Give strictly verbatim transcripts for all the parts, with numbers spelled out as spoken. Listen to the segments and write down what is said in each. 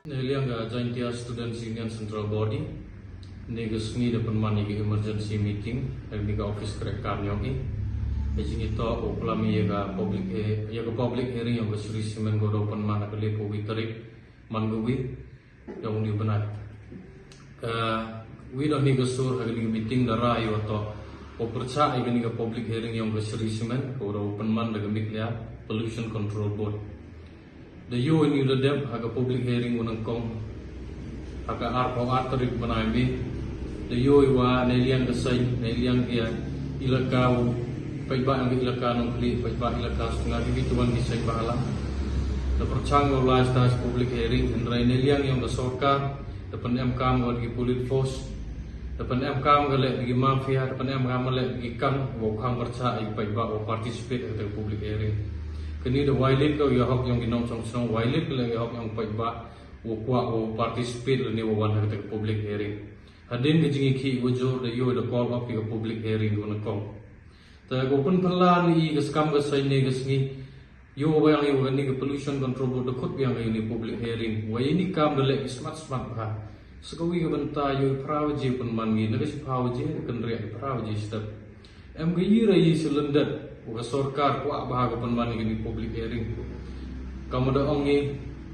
Neiliang ka Jaintia Students Union Central Body, ne ka sngi da pynman ïa ka emergency meeting ha kane ka office treikam yong i. Ka jingïatoh u klam ïa ka public, ïa ka public hearing yong ka Shree Cement ka u da pynman ha ka leh ka wi tarik man ka wi yong u ni u bnai. Ka wi da ni ka sur ha kane ka meeting da ra ïa u toh u pyrchah ïa kane ka public hearing yong ka Shree Cement ka u da pynman da ka Meghalaya Pollution Control Board. Da ïoh ïa u da dep ha ka public hearing u nyngkong ha ka arphew ar tarik bnai May. Da ïoh ïa u neiliang ka seng, neiliang ka ilaka u paidbah yong ka ilaka Nongkhlieh, paidbah ilaka Sutnga, ki bit wan ki seng bahalang. Da pyrchang ïa u lai stage public hearing, hynrei neiliang yong ka sorkar da pynemkam ka ki police force, da pynemkam ka leh da ki mafia, da pynemkam ka leh da ki kam, wa u khang pyrchah ïa ki paidbah wa participate ha ka public hearing. Kane da violate ka ïa hok yong ki nongshong shnong, violate ka leh ïa hok yong paidbah wa kwah wa participate lane wa wan ha ka public hearing. Hadien ka jingïakhih wa jur da ïoh da call off ïa ka public hearing wa nyngkong. Te ka pynphylla ïa ka skam ka seng ne ka sngi. Ïoh biang ïa kane ka Pollution Control Board da khut biang ïa kane public hearing. Wa ïa kane kam da leh smat smat bha. Sa ka wi ka bynta ïoh phra baje pynman ngi, na ka shiphew baje, ka kynriah phra baje step. Em ka ïa ra ïa shu lyndet wa ka sorkar kwah bha ka pynman ïa kane public hearing. Kam da ong ngi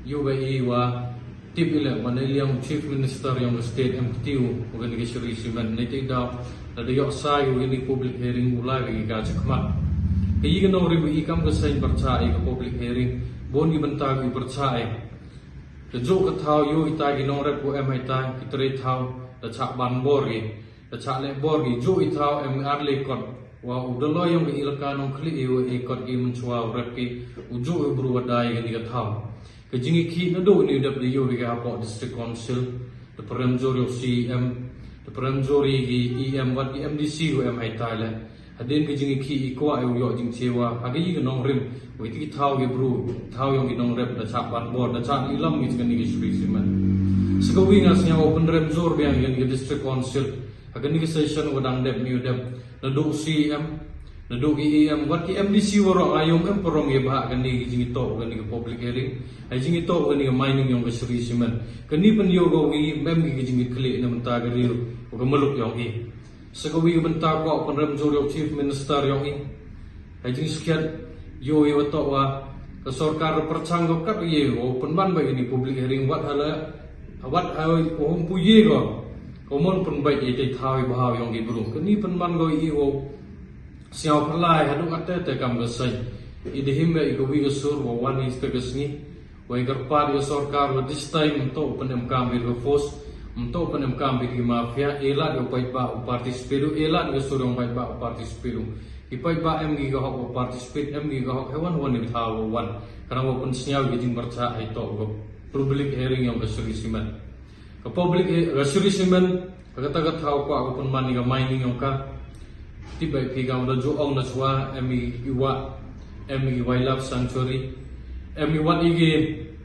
ïoh ba ïa wa tip ïa leh wa neiliang Chief Minister yong ka state em kti u wa kane ka Shree Cement, ne te daw lada ïoh sa ïa u kane public hearing u lai ba ki ka chakmat. Ka ïa ka nongrim i kam ka seng pyrchah ïa ka public hearing, bun ki bynta ki pyrchah ïa. Ka juh ka thaw ïoh ita ki nongrep wa em ha ita ki trei thaw da chah ban bor ki, da chah leh bor ki, juh i thaw em ar le kot. Wa u da loi yong ka ilaka Nongkhlieh ïa u e kot ki mynchwa u rep ki, u juh u bru wa dai kane ka thaw. Ka jingïakhih naduh ni u dep da ïoh ri ka hapoh District Council, da pyrem jur ïa u C E M, da pyrem jur ïa ki E M wat ki M D C u em ha ita le. Hadien ka jingïakhih i kwah ïa u ïoh jingchewa ha ka ïa ka nongrim, wa ita ki thaw ki bru, thaw yong ki nongrep da chah ban bor, da chah ilam ki kane ka Shree Cement. Sa ka wi nga sngew u pynrem jur biang ïa ka District Council ha kane ka session wa dang dep ni u dep, naduh C E M, naduh ki E M wat ki M D C waroh, nga ïoh em parong ïa bha kane ka jingïatoh kane ka public hearing, ha jingïatoh kane ka mining yong ka Shree Cement. Kane pynïoh ka wi mem ki jingïakhleh na mynta ka ri wa ka muluk yong i. Sa ka wi ka bynta kwah u pynrem jur ïa u Chief Minister yong i. Ha jingskhiat ïoh ïa u toh wa ka sorkar pyrchang ka kat ïa u pynban ba ïa ni public hearing wat hala, wat ha u hum pu ïa ka. Ka mon pynbait ïa te thaw ïa bha yong ki bru. Kane pynban ka ïa u siaw pyrlai haduh ate te kam ka seng. I dihim ba i ka wi ka sur wa wan i sta ka sngi. Wa i kyrpad ïa sorkar wa this time mynta u pynemkam bad ka force, mynta u pynemkam bad ki mafia, e lad ïa u paidbah u participate u, e lad ïa ka sur yong paidbah u participate u. Ki paidbah em ki ka hok u participate, em ki ka hok ha wan wan i thaw wa wan. Khnang wa pynsngew ïa ka jingpyrchah ha i toh ka public hearing yong ka Shree Cement. Ka public he-, ka Shree Cement, ka kata ka thaw kwah ka pynman ïa ka mining yong ka. Tip ba i phi ka da ju ong na chwa, em i, i wah, em i wildlife sanctuary, em i wat i ki,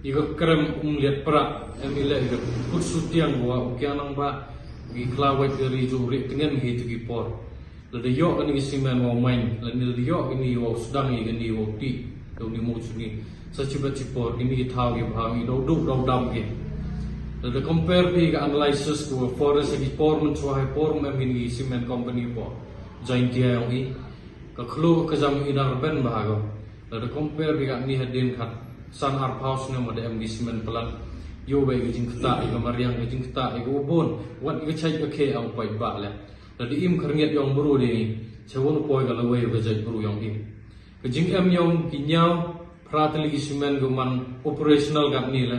i ka krem um liat pra, em i le i ka kut sutiang wa u kiang nang ba, i kla wait ka ri ju ri tngen hi tu ki por. Lada ïoh kane ka cement wa u main, lada ïoh kane wa u sdang ïa kane wa u ti, da u ni mo chuni. Sa chibat chipor, kine ki thaw ki bha, ki daw duk, daw dam ki. Lada compare phi ka analysis ka forest ki por mynchwa ha i por mem kine ki cement company por. Jaintia yong i. Ka khloo ka jam i dang rben bha ko. Lada compare phi katni hadien khatsan arphew snem wa da em ki cement plant. Ïoh ba i ka jingktah, i ka mariang, ka jingktah, i ka ubon. Wat i ka chait ka khe ang paidbah le. Lada im khyrngiat yong bru de i. Chawon poi ka lawei ka jait bru yong i. Ka jingem yong ki ñiaw, phra tylli ki cement ka man operational katni le.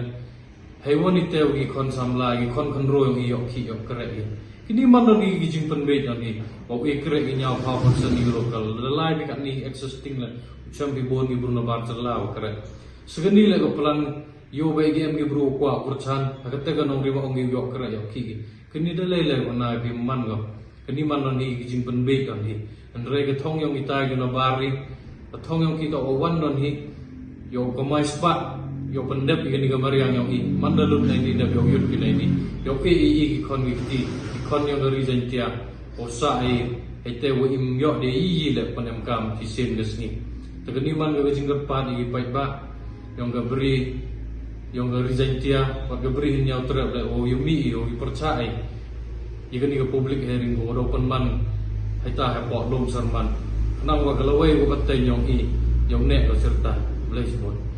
Hei wan i te ki khon samla, ki khon khynroo yong i ïoh khih ïoh kreh i. Kini man don ki jingpynbeit don i. Wa u i kreh ki ñiaw phaw percent i local. Lada lai phi katni existing le. Chem phi bun ki bru na bar jylla wa kreh. Sa kani le ka plan ïoh ba i ki em ki bru kwah pyrchan. Ha kata ka nongrim ong i ïoh kreh ïoh khih i. Kini da lei lei wa na phi man ko. Kani man don hi ki jingpynbeit don hi. Hynrei ka thong yong kita ki na bar ri. Ka thong yong kita wa wan don hi. Ïoh kamai spat. Ïoh pyndep i kani ka mariang yong i. Man da lut na ini dep ïoh yut ki na ini. Ïoh i i i ki khon ki kti. Ki khon yong ka ri Jaintia. Wa sa i. Hei te wa im ïoh de i i le pynemkam ki sien ka sngi. Te kani man ka jingkyrpad i ki paidbah. Yong ka bri. Ïong ka Ri Jaintia bad ka Bri Hynñiewtrep leh wow ïa mih ïa u ïa pyrchah ïa kani ka public hearing ko wa daw pynman hei ta hei pok lum serman. Khnang wa ka lawei wa ka tei ïong i ïong ne ka sirta. Blei sibun.